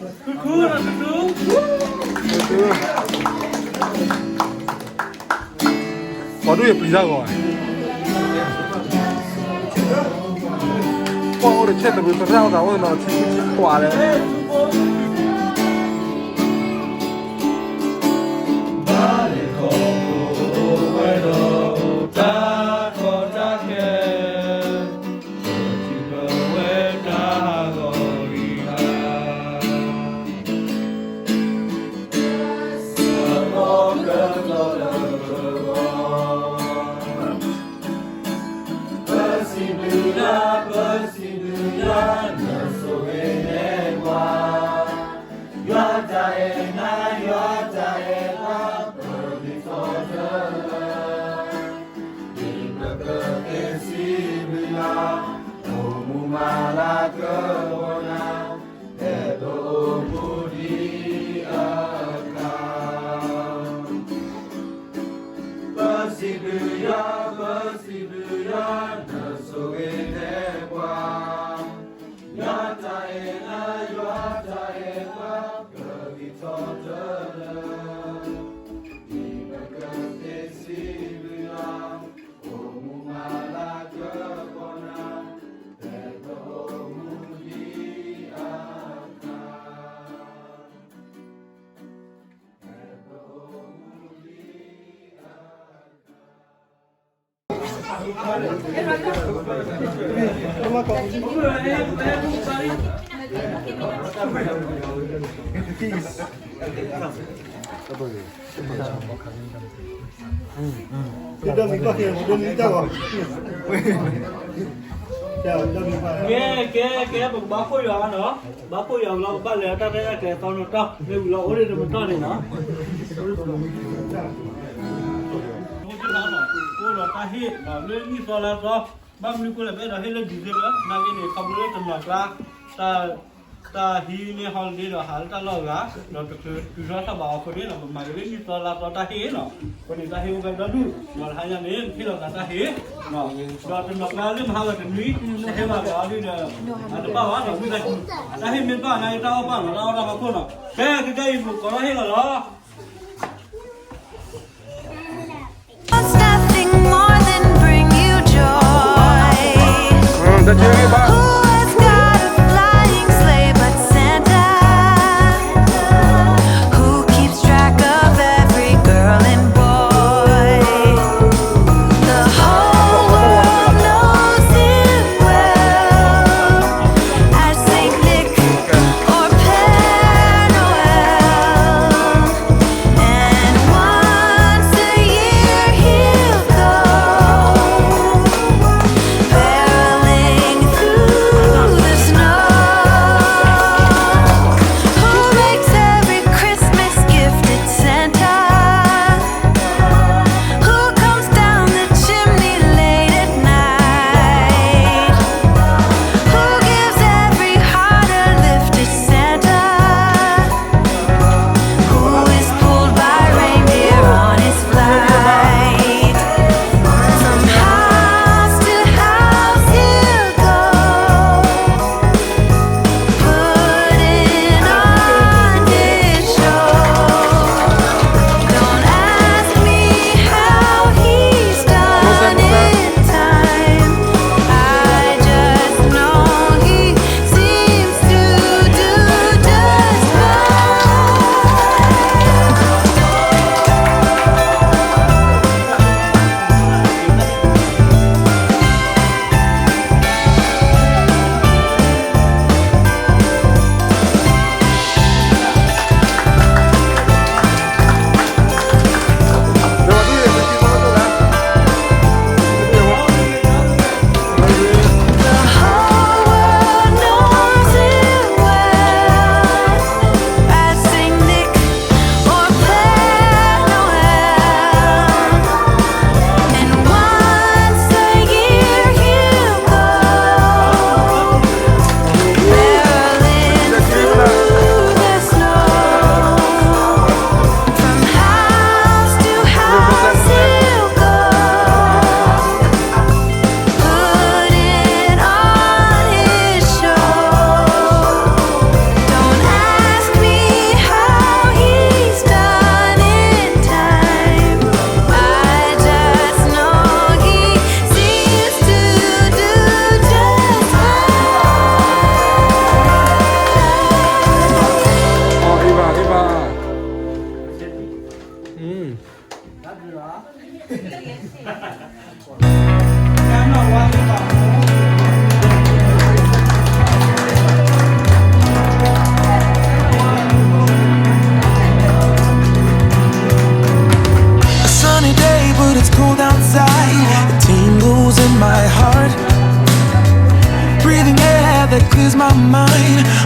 ပှၤဒိၣ်ယပျံၤတၢ်ဂီၤ, ပှၤအိၣ်ဒီးဆဲးတရူးသရၣ်အိၣ်သးအိၣ်နီၤ ထံဆံပှၤလဲၣ်. ပစံးဘျုးယွၤ, ပစံးဘျုးယွၤ, နဆိၣ်ဂ့ၤနဲၣ်ပှၤ, ယွၤတၢ်အဲၣ်နၤ, ယွၤတၢ်အဲၣ်ပှၤ, ပဂံၢ်ထီၣ်တၢ်လၢ ဒ်ပကသ့စံးဘျုးယွၤ, အိၣ်မူမၤလၤကပီၤနၤ, ဖဲပအိၣ်မူဒံးအခါ. ပစံးဘျုးယွၤ, ပစံးဘျုးယွၤ, နဆိၣ်ဂ့ၤနဲၣ်ပှၤ, ယွၤတၢ်အဲၣ်နၤ, ယွၤတၢ်အဲၣ်ပှၤ, ပဂံၢ်ထီၣ်တၢ်လၢ ဒ်ပကသ့စံးဘျုးယွၤ, အိၣ်မူမၤလၤကပီၤနၤ, ဖဲပအိၣ်မူဒံးအခါ. ကဲ ကဲ ကဲ ပကဘၣ်ဖှိၣ်ယွၤနီၤ, ဘၣ်ဖှိၣ်ယွၤလီၤ ကဘၣ်လဲၤတၢ်ရဲၣ်တၢ်ကျဲၤသီနီၤ တၢ်မ့ၢ်ဝံၤလီၤ အိၣ်ဒံးတမတီၢ်န့ၣ်နီၤ. အိၣ်ဒီးတၢ်ဟ့ၣ်လၢနံၣ်သီလါသီ, ဘၣ်မနုၤအဃိလဲၣ် ပအဲၣ်ဒိးဟ့ၣ်လၢ December နာ်က့န့ၣ် ခီဖျိလၢတနီၤကျါ တၢ်ဟံးန့ၢ် holiday ဒီးဟးလၢတၢ်လီၢ်အဂၤ, ဒီးတချုးတုၤထီၣ်ထီၣ်ဘးအီၤအဃိန့ၣ် ပမၤက့ၤလၢနံၣ်သီလါသီတၢ်ဟ့ၣ်နီၤ. အဃိန့ၣ် တၢ်ဟ့ၣ်အိၣ်ဝဲဒီဒူၣ်, ဒီးတဟါညါန့ၣ် ပဟ့ၣ်လီၤသးတၢ်ဟ့ၣ်, ဒီးတနီၤကျါလၢမဟါဂီၤတနွံ ဟဲဘၣ်ဒီးအီၤဒ်ဒီး အတဘၣ်ဘၣ်နီၤ မုၢ်သးစူၤ, တၢ်ဟ့ၣ်မ့ၢ်ဘၣ်နာ်က့ တၢ်အီၣ်ဘၣ်နီၤ တၢ်အီၣ်တၢ်ဘၣ်ခိၣ်နီၤ. ကဲ ခဲကနံၣ်အံၤ ပကိးထီၣ်ဟ့ၣ်လီၤလီၤ. Wants nothing more than bring you joy. Who has got a flying sleigh but Santa? Who keeps track of every girl and boy? The whole world knows him well as Saint Nick or Père Noël. And once a year he'll go barreling through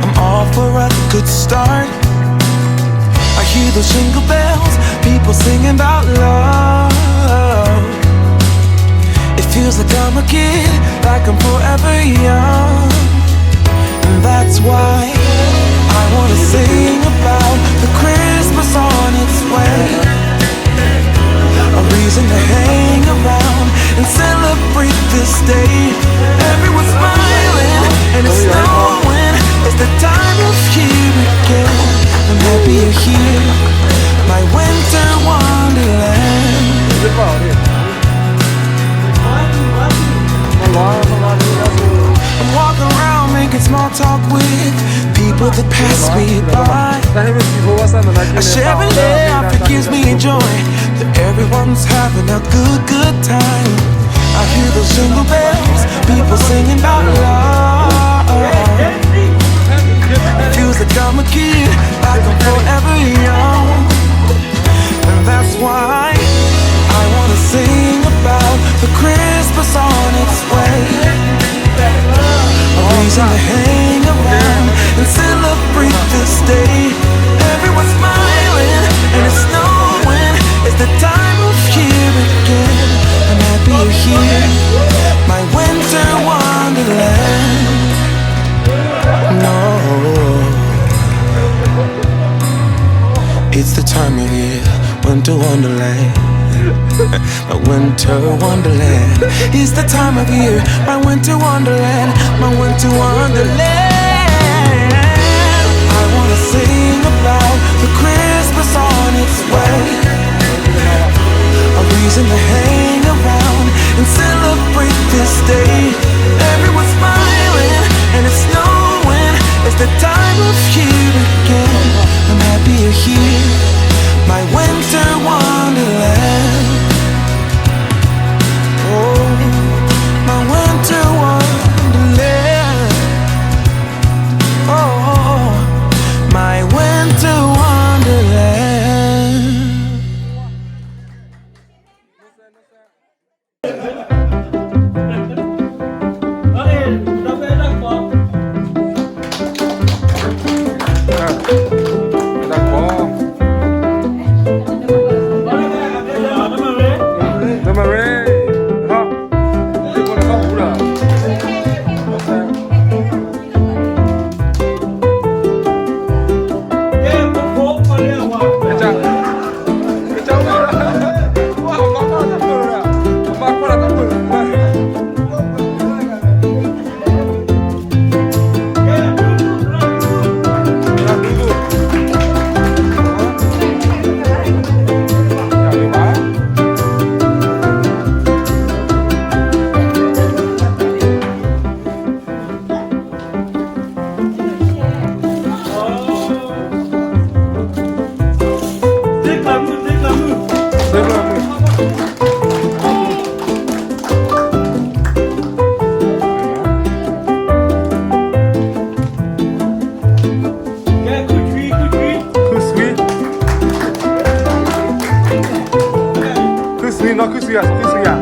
I'm off for a good start. I hear those jingle bells, people singing about love. It feels like I'm a kid, like I'm forever young. And that's why I wanna sing about the Christmas on its way. A reason to hang around and celebrate this day. Everyone's smiling and it's snowing. It's the time of year again. I'm happy you're here, my winter wonderland. I'm walking around making small talk with people that pass me by. I share a laugh, it gives me joy that everyone's having a good, good time. I hear those jingle bells, people singing about love. It feels like I'm a kid, like I'm forever young. And that's why I wanna sing about the Christmas on its way. A reason to hang around and celebrate this day. Everyone's smiling and it's snowing. It's the time of year again. I'm happy you're here, my winter wonderland. No, it's the time of year, winter wonderland. My winter wonderland. It's the time of year, my winter wonderland, my winter wonderland. I wanna sing about the Christmas on its way. A reason to hang around and celebrate this day. Everyone's smiling and it's snowing. It's the time of year again. I'm happy you're here, my winter wonderland. Oh, my winter wonderland. Oh, my winter wonderland. Khuslí, khuslí,နီၢ် khuslí ဧါ, စီၤ khuslí ဧါ.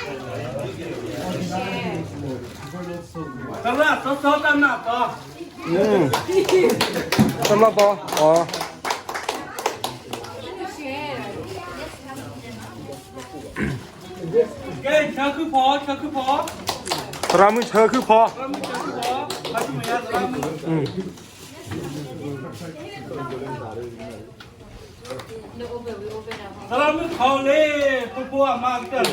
တၢ်လၢအသီသီတၢ်မၤသီ, တၢ်မၤသီ, အီ, ကဲ ဆၢခုဖီ, ဆၢခုဖီ, သရၣ်မုၣ်ဆၢခုဖီ, သရၣ်မုၣ်ဆၢခုဖီ, အမၤဆူမဲာ်ညါသရၣ်မုၣ် သရၣ်မုၣ်ခီလ့, ဖိဖိအမါကတၢၢ်တဂၤ,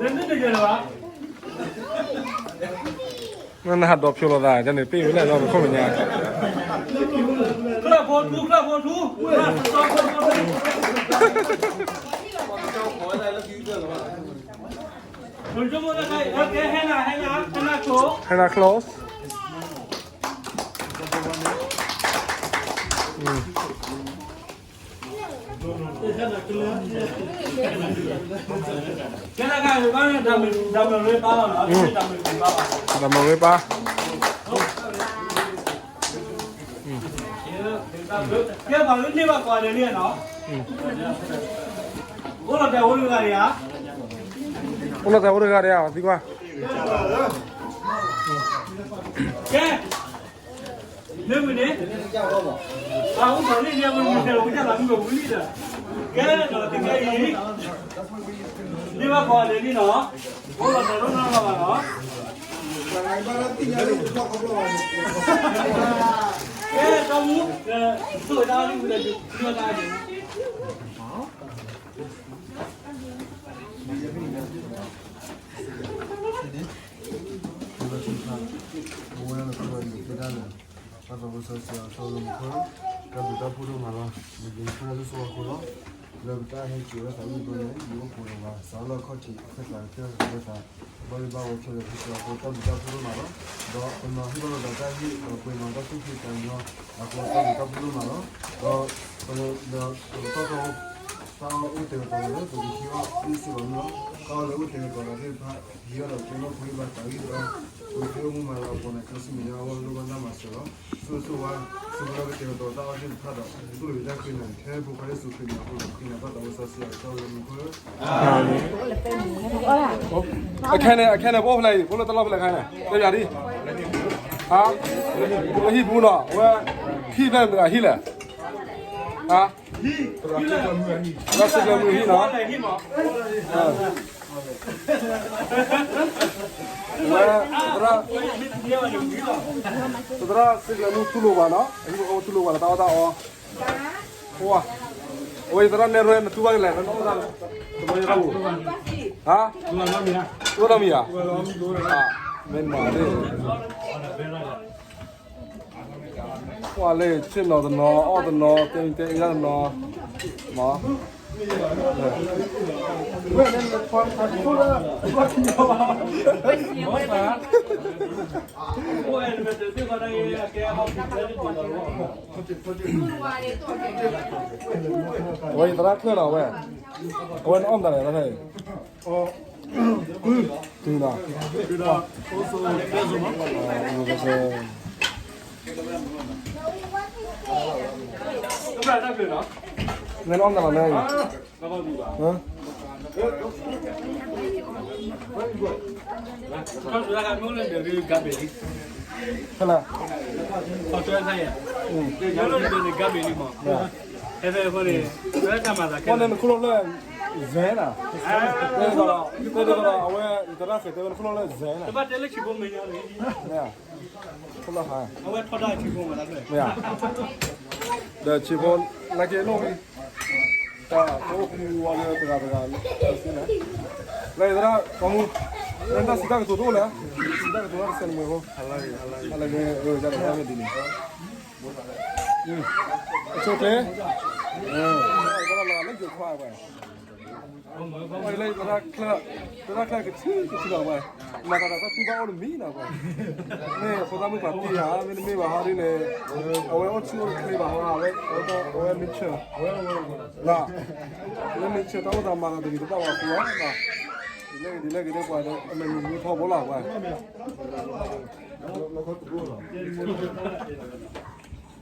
နနတဂ့ၤလၢၤဘၣ်, နဟးဒိးဖျိးလိာ်သး တၢ်န့ၣ် ပ့ၢ်ဝဲလၢအလီၢ်ပခိၣ်မဲာ်ညါ, ချၢၣ်ဖိထူ ချၢၣ်ဖိထူ, ချၢၣ်ဖိထူ Henna, henna, henna close. Henna close. ဒၣ်မရ့ပါ, ကဲပှၤလၢန့ၢ်ဘၣ်ကွၢ်ဒဲးန့ၣ်နီၤ, အိၣ်လီၤတဲာ်အိၣ်တဂၤဒံးဧါ, အိၣ်လီၤတဲာ်အိၣ်တဂၤဒံးဧါ, သံကွၢ်, ကဲ မ့ၢ်ဝံၤန့ၣ်, အအိၣ်ဘၣ်လံန့ၣ် မ့ၢ်ဝံၤတဲလီၤ ဝံၤတၢ်လီၤမုၢ်ကဝံၤလံဒီး, ကဲဒီးတကဲအံၤ, န့ၢ်ဘၣ်ကွၢ်ဒဲးန့ၣ်နီၤ, အိၣ်လီၤတဲာ်အိၣ်နီၤလီၤဘၣ်နီၤ, ကဲ တၢ်မူ, ဆိၣ်ဝဲဒၣ်လံဝံၤဒီး ဒုးတၢ်ဒုး ပဝဲလၢကဘၣ်ယိၣ်က့ၤတၢ်လၢ ပၢ်သးဝံၣ်စီဆှံအီၤ စီၤလၢမူခိၣ်, တၢ်ဘျုးတၢ်ဖှိၣ်ဒိၣ်မးလီၤ. ယက့ၤနဖှိၣ်တၢ်ဆိၣ်ဂ့ၤအဃိလီၤ. လၢပတၢ်ဟဲက့ၤဝဲသးဝံၣ်အဃိန့ၣ် ယအိၣ်ပူၤဒီးဝဲ စးထီၣ်လၢအခီၣ်ထံး အခၢၣ်သးကတၢၢ်လၢသး ဘၣ်ယိၣ်ဘၣ်ဝဲခဲလၢာ် ပစၢၤအဃိ တၢ်ဘျုးတၢ်ဖှိၣ်ဒိၣ်မးလီၤ. ဒီးပနီၤဟ့ၣ်ဘၣ်လိာ်သးတၢ်ဟ့ၣ် ဒီးပှ့ၤနီၣ်တၢ်သူၣ်ဖှံသးညီအဃိ တၢ်ဘျုးတၢ်ဖှိၣ်ဒိၣ်မးလီၤ. ဒီးပနီၤဒီးပကတီၢ်ထီၣ် တၢ်အီၣ်အိၣ်တ့ၢ်ကတီၤလၢ ပကဟံးအီၣ်သ့စ့ၢ်ကီးန့ၣ်လီၤ. တၢ်အီၣ်လၢအိၣ်တ့ၢ်ကတီၤလၢသ့ၣ်တဖၣ် ဟံးအီၣ်ဒီးကဲလီၤပှ့ၤဘၣ်သးဂံၢ်ဘါ, ပကသ့အိၣ်မူမၤလၤကပီၤန့ၣ် ခဲဆူမဲာ်ညါအဂီၢ် လိၣ်ဘၣ်နၢ်မၤစၢၤလီၤ. ဆိၣ်ဂ့ၤဆိၣ်ဝါ ဆိၣ်ဂ့ၤလၢကတဲာ်ကတီၤတၢ်အီၣ်သ့ၣ်တဖၣ်ဒီး သိၣ်လိတၢ်ဃ့နၤ ထဲဖိခွါယ့ၣ်ၡူးခရံာ်န့ၣ်အဃိ ဃ့နၤပၢ်သးဝံၣ်စီဆှံအီၤ စီၤလၢမူခိၣ် အခဲန့ၣ် အခဲန့ၣ် ပအိၣ်ဖဲလဲၣ်အံၤ ပအိၣ်လၢတၢ်လီၢ်ဖဲလဲၣ်ခါန့ၣ် တဲပၠးဒ် ဟါ လၢဟံၣ်ပူၤနီၤ အဝဲ ဟံၣ်ဖဲန့ၣ်တဂၤဟံၣ်လဲၣ် ဟါ သရၣ်စံးကျၢၤမုၢ်ဟံၣ်နီၤ အဝဲ သရၣ် သရၣ်စံးကျၢၤမုၢ်တူၢ်လိာ်ပှၤနီၤ အဟံၣ်ပူၤတူၢ်လိာ်ပှၤလၢတၢ်အီၣ်တၢ်အီ အဝဲ အဝဲသရၣ်နဲၣ်ရွဲနတူၢ်ဘၣ်ကလဲၣ် နအိၣ်သး တဘျီယသးပူၤ ဟါ အိၣ်သးမံၤဧါ မ့ၢ်မၤသ့ၣ် ကွၢ်လၢဆ့ၣ်နီၤတနီၤ အီၣ်တနီၤ တဲမံၤတဲအ့ၣ်တၢ်တနီၤ မၤ အဝဲယသရၣ်ချၢၣ်နီၤ အဝဲ အဝဲနအီၣ်မတၤလဲၣ် တၢ်ဖဲအံၤ တုၤနီၤ နအီၣ်မတၤလဲၣ် နအံၤ ဖဲလဲၣ် ဖဲလဲၣ်နခီၣ်လၢ ဇဲနၤ တဲဒီး တဲဒီး အဝဲ ယသရၣ်စဲးတဲဝဲနခီၣ်လၢ ဇဲနၤ မ့ၢ်ဧါ ခီၣ်လၢဟါ မ့ၢ်ဧါ ဒီးဆံးဖိ နာ်က့ၤလိၣ် တၢ်အိၣ်ဃူဝဲလၢတဂၤတဂၤ လၢယသရၣ် ကီမူ လၢတၢ်စံးတၢ်ကတိၤတအိၣ်လဲၣ် စံးတၢ်ကတိၤတၢ်တဆဲးနမှဲၤဖိ ဟါလၢဂ့ၤ ဟါလၢဂ့ၤ အၢ ယၤတဂၤမ့ၢ်ဒ်န့ၣ် အဆိကျဲ လၢယသရၣ်ချၢၣ် သရၣ်ချၢၣ်ကဆံကဆံလီၤဝဲ မၤသးဒီးတၢ်တူၢ်ဘၣ်အိၣ်တမံၤနီၤဝဲ မ့ၢ်ဖိသၣ်မုၣ်ပှၤတံၢ်ဧါ မ့တမ့ၢ်ဘၣ်ဟီဒ်န့ၣ် အဝဲအိၣ်ဆူၣ်အိၣ်ချ့ဘၣ်ဟီ အဝဲ အဝဲမ့ၢ်ဆၢ လၢမ့ၢ်ဆၢတၢ်အိၣ်သးမၤသးတမံၤတဘၣ်ဘၣ်အဃိလီၤ ဒ်လဲၣ်ဂ့ၤဒ်လဲၣ်ဂ့ၤဒီးပှၤဒီး အမဲာ်မုာ်မုာ်ထီဘိလီၤဝဲ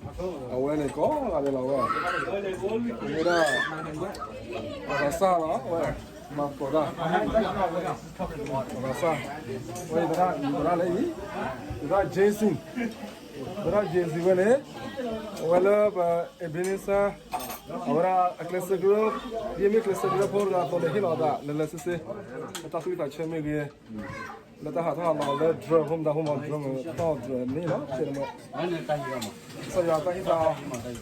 အ အဝဲန့ၣ်ကိးဂၤဒဲးလီၤဝဲ, ဝဲဒၣ် ပှၤသးစၢ်လီၤဝဲ, မၤသကိးတၢ်, ပှၤသးစၢ်, ဝဲသရၣ်, သရၣ်လၢအံၤ, သရၣ် Jason, သရၣ် Jason ဝဲန့ၣ်, အဝဲလၢပ Ebenezer အဝဲဒၣ်အကျဲးစၢးကရၢ, ဒ်အမ့ၢ်ကျဲးစၢးကရၢဖိတဂၤအသိးန့ၣ် ဟ့ၣ်လီၤသးလၢလၢဆ့ဆ့, လၢတၢ်သူၣ်ဝံၣ်သးဆၢမ့ၢ်ဂ့ၤ, လၢတၢ်ဟးထီၣ်ဟးလီၤလၢ drone ဖိမတၤဖိမး drone မ့ၢ်တၢ် drone န့ၣ်လီၤ, ကစၢ်ယွၤတၢ်ဟ့ၣ်သါအီၤ,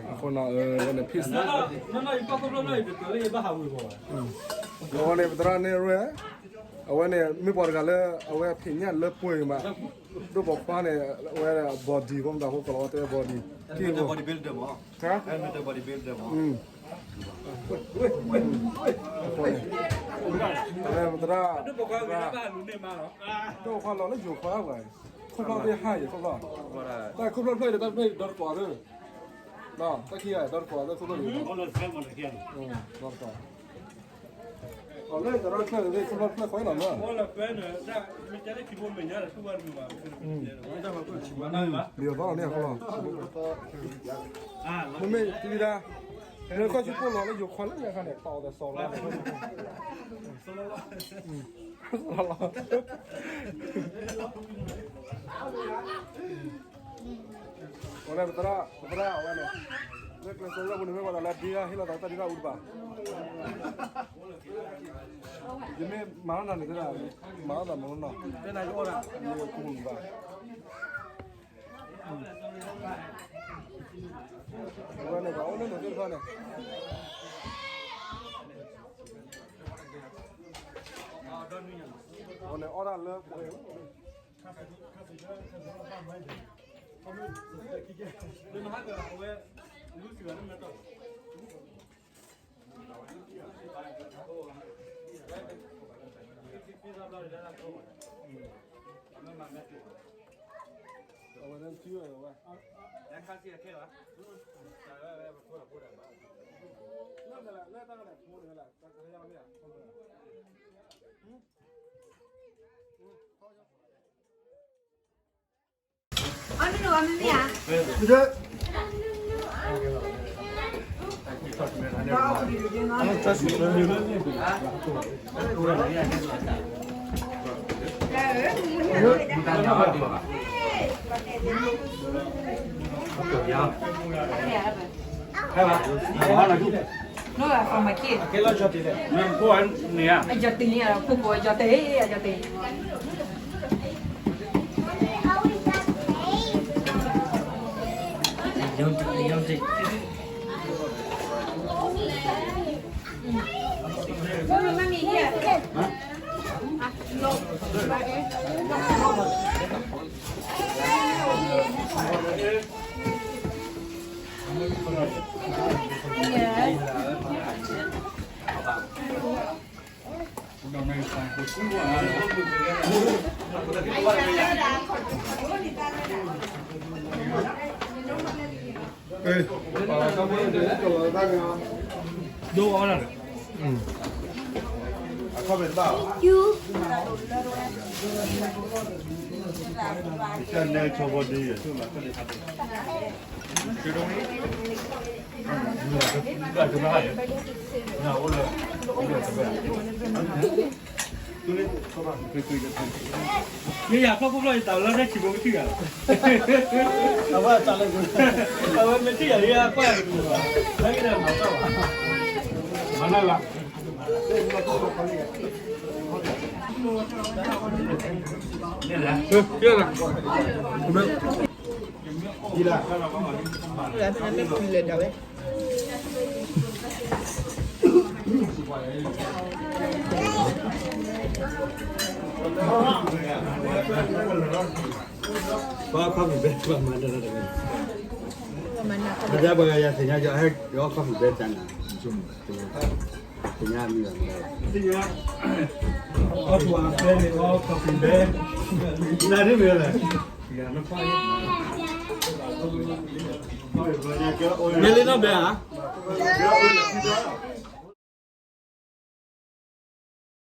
အဃိန့ၣ် ဝဲန့ၣ် peace အဃိန့ၣ် ပသရၣ်န့ၣ်ရဲ, အဝဲန့ၣ် မ့ၢ်ပှၤတဂၤလၢ အဝဲဖံးညၣ်လၢပှဲၤမး, ဒိၣ်ပိာ်ခွါန့ၣ် အဝဲ body ဖိမတၤဖိ ကိးလီၤဝဲတဲ body က့ၢ်ဖိ, အဃိန့ၣ် ပသရၣ်, ဒိၣ်ပိာ်ခွါလီၤလၢယိၤခွါပှၤ, ခိၣ်ဖျီၣ်သ့ၣ်ဟါယဲၢ်ခိၣ်ဖျီၣ်, တၢ်ခိၣ်ဖျီၣ်ဖျၢၣ်ဒီးတၢ်ဖျၢၣ်ဒီတကိးသ့ၣ်, တၢ်ခံဂၤဒီတကိးသ့ၣ်ခိၣ်ဖျီၣ်, ဒီတကိး, အလၢတရၢ်ဖျၢၣ်သ့ၣ်ခိၣ်ဖျီၣ်ဖျၢၣ်ဃီလီၤမး, လံာ်အသီလီၤန့ၣ်အဃိလီၤ, မ့မ့ၢ်တံၤဒၣ်, လၢခီၣ်ဆူၣ်ပိၢ်လီၤလၢယိၤခွါလၢညါခါန့ၣ် ပာ်အီၤဒီးစီၤလီၤ, စီၤလီၤ, အဝဲန့ၣ် ပသရၣ်, ပသရၣ်အဝဲန့ၣ်, လၢကျဲးစၢးလၢပူၤန့ၣ် မ့ၢ်ဝဲဒၣ်လၢဒ့ဒၣ်ဟ့ၣ်လီၤသးတၢ်ဒ့ဒၣ်အူတဘၣ်, ယမ့ၢ်မၤလီၤနၤန့ၣ်သ့ဒၣ်, မၤလီၤသးမၤလီၤနီၤ, တဲနၤယအီၣ်ဒၣ်, ယကူမူဘၣ်, အဝဲန့ၣ် ပှၤအိၣ်လၢန့ၣ်သ့ၣ်တဖၣ်န့ၣ် အဝဲန့ၣ်အီၣ်ဒၣ်လၢပှဲၤ, အဝဲန့ၣ်ထံဝဲဝဲ, လၢတၢ်ကလဲၤဖိန့ၣ်ဝဲလဲၣ်, တၢ်ကလဲၤမ့ၢ်ဧါ, အီၣ်နုၢ်နုၢ်အီၣ်မ့မ့ၢ်ဧါ, ယဲယၤဖီခိၣ်ဖျီၣ်ယတၢ်လၢတၢ်ခံဘိကထံၣ်ဂၤလီၤ, အဝဲမ့ၢ်ထံၣ်ယၤလံအကွၢ်ယၤတကလုာ်ဘၣ်, လၢကဒၣ်မၤတၢ်ဘၣ်, မၤနၢၤလၢ ပှၤခီၣ်ဖံးဘဲ ပှၤမၤတၢ်တဂ့ၤ, ပှၤမၤနၢ်ခီၣ်ဖံး, ပှၤဂၤယၤသ့ၣ်ညါယၤ ဟဲက့ၤအီၣ်ခီၣ်ဖံးဘဲတၢ်နၤ, သ့ၣ်ညါမံၤဘၣ်မတၤ, သ့ၣ်ညါ, အီၣ်ပှၤဖဲန့ၣ် အီၣ်ခီၣ်ဖံးဘဲ, နၤဒ်မ့ၢ်လဲၣ်, မ့ၢ်လၢနီၢ်ဘဲဧါ.